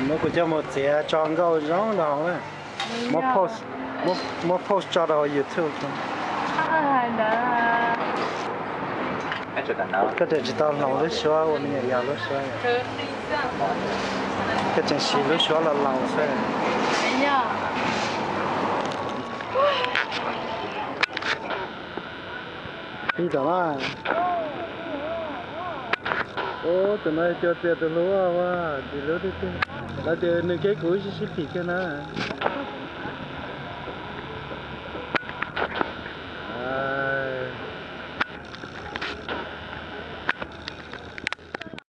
Muab kuv coj mus txiav tso nkauj zoo rau hauv na. Muab post tso rau hauv YouTube. Koj tseem tsis tau hloov lub suab ua me nyuam yaus lub suab. Koj tseem siv lub suab los laus xwb. Pib tom no. Ub, tus no cuag txias tus hlub ua tsis hlub tiag tiag. Lawv tias nws keb kuv sib sib phim kiag na.